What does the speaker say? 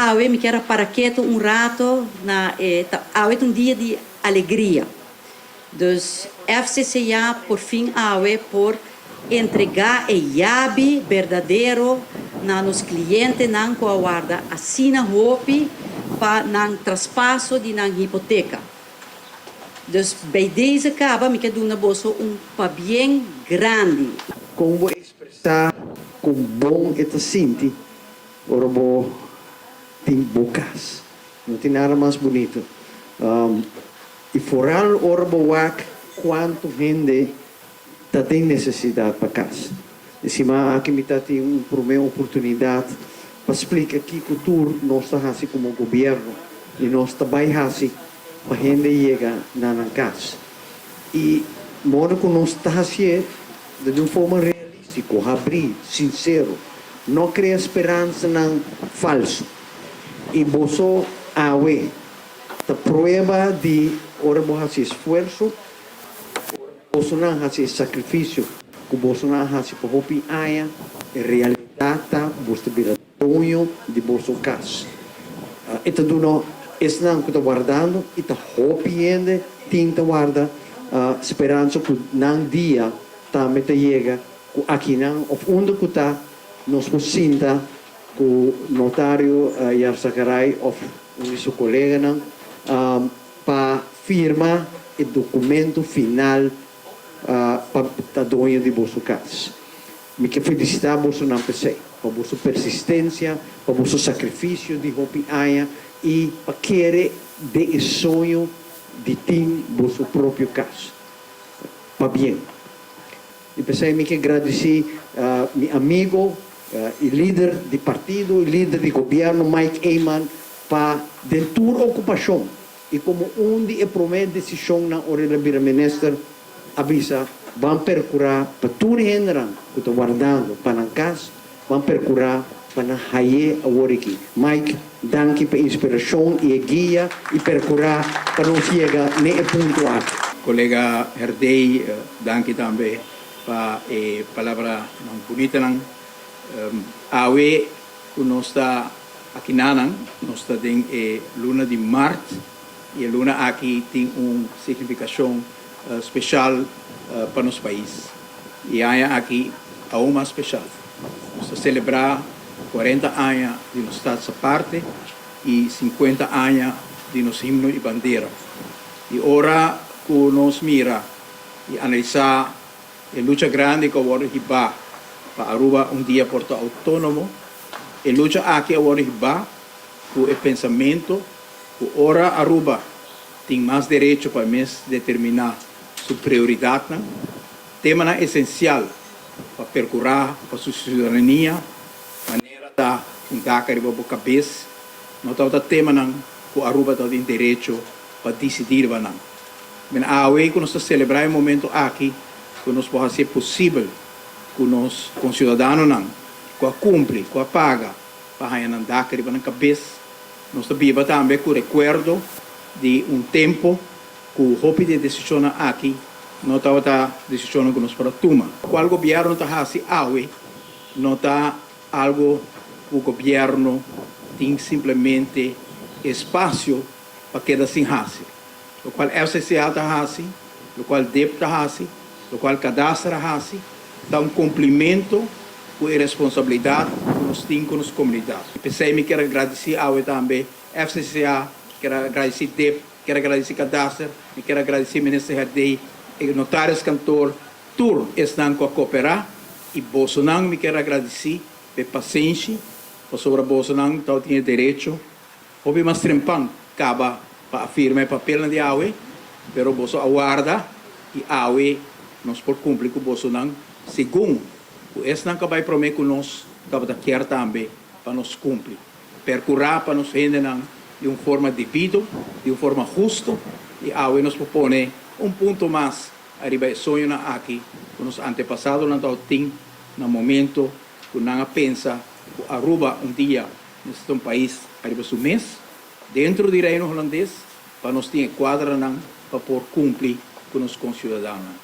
Awe mi kier a para keto un rato na e ta awe ta un dia di alegria. Dus FCCA por fin awe por entrega e yabi berdadero na nos clientenan cu a warda asina hopi pa nan traspaso di nan hipoteca. Dus bij deze caba mi ke duna boso un pabien grandi. Kon bo ekspresá kon bon e ta sinti ora bo tin bo kas? No tin nada mas bunito. I foral ora bo wak kuantu hende ta den nesesidat pa kas. E siman aki mi ta tin un promé oportunidat pa splika kiko tur nos ta hasi komo gobièrnu i nos ta bai hasi pa hende yega na nan kas. I modo ku nos ta hasié ta di un forma realístiko, habrí, sinsero. No krea speransanan falsu. I boso awe ta prueba di ora bo hasi esfuerso, ora bosonan hasi e sakrifisio ku bosonan a hasi pa hopi aña, e realidat ta boso ta bira doño di boso kas. E ta duna esnan ku ta wardando, i ta hopi hende tin ta warda, speransa ku nan dia tambe ta yega, ku akinan òf unda ku ta nos por sinta ku notario Yarzagaray òf un di su koleganan pa firma e dokumento final pa ta doño di boso kas. Mi ke felisitá bosonan p'esei, pa boso persistensia, pa boso sakrifisio di hopi aña i pa kere den e soño di tin boso propio kas. Pabien. I p'esei mi ke gradisí mi amigo i lider di partido i lider di gobièrnu Mike Eman pa den tur okupashon i komo un di e promé desishonnan ora el a bira minister a bisa ban perkurá pa tur hendenan ku ta wardando pa nan kas, ban perkurá pa nan hay'é awor aki. Mike, danki pa e inspirashon i e guia i perkurá pa nos yega n'e e punto aki. Kolega Herdey, danki tambe pa e palabranan bunitanan. Awe ku nos ta akinanan, nos ta den e luna di mart i e luna aki tin un signifikashon speshal pa nos pais. E aña aki aun mas speshal. Nos ta selebrá kuarenta aña di nos Staats Aparte i sinkuenta aña di nos himno i bandera. I ora ku nos mira i analisá e lucha grandi ku a wòrdu hibá pa Aruba un dia por ta outónomo, e lucha aki a wòrdu hibá ku e pensamentu ku ora Aruba tin mas derecho pa e mes determiná su prioridatnan, temanan esensial pa perkurá pa su siudadania, manera ta un dak ariba bo kabes, no tabata temanan ku Aruba tabatin derecho pa disidí riba nan. Men awe ku nos ta selebrá e momento aki ku nos por hasié posibel ku nos konsiudadanonan ku a kumpli, ku a paga pa haña nan dak riba nan kabes. Nos ta biba tambe ku rekuerdo di un tempu ku hopi di e desishonnan aki no tabata desishonnan ku nos por a tuma. Kual gobièrnu ta hasi awe no ta algu ku gobièrnu tin simplemente espasio pa keda sin hasi. Lokual FCCA ta hasi, lokual dip ta hasi, lokual Kadaster a hasi, ta un kumplimentu ku e responsabilidat ku nos tin ku nos komunidat. P'esei mi kier a gradisí awe tambe FCCA, kier a gradisí dip, kier a gradisí Kadaster, mi kier a gradisí Minister Herdey, e notariskantoor, tur esnan ku a koperá i bosonan mi kier a gradisí p'e pasenshi, pasobra bosonan tabatin e derecho Hopi mas trempan kaba pa a firma e papelnan di awe, pero boso a warda i awe nos por kumpli ku bosonan segun ku esnan ku a bai promé ku nos tabata kier tambe pa nos kumpli. Perkurá pa nos hendenan di un forma debido, di un forma husto i awe nos por pone un punto mas ariba e soñonan aki ku nos antepasadonan tabatin na momento ku nan a pensa ku Aruba un dia Nos ta un pais ariba su mes dentro di Reino Hulandes pa nos tin e kuadranan pa por kumpli ku nos konsiudadanonan.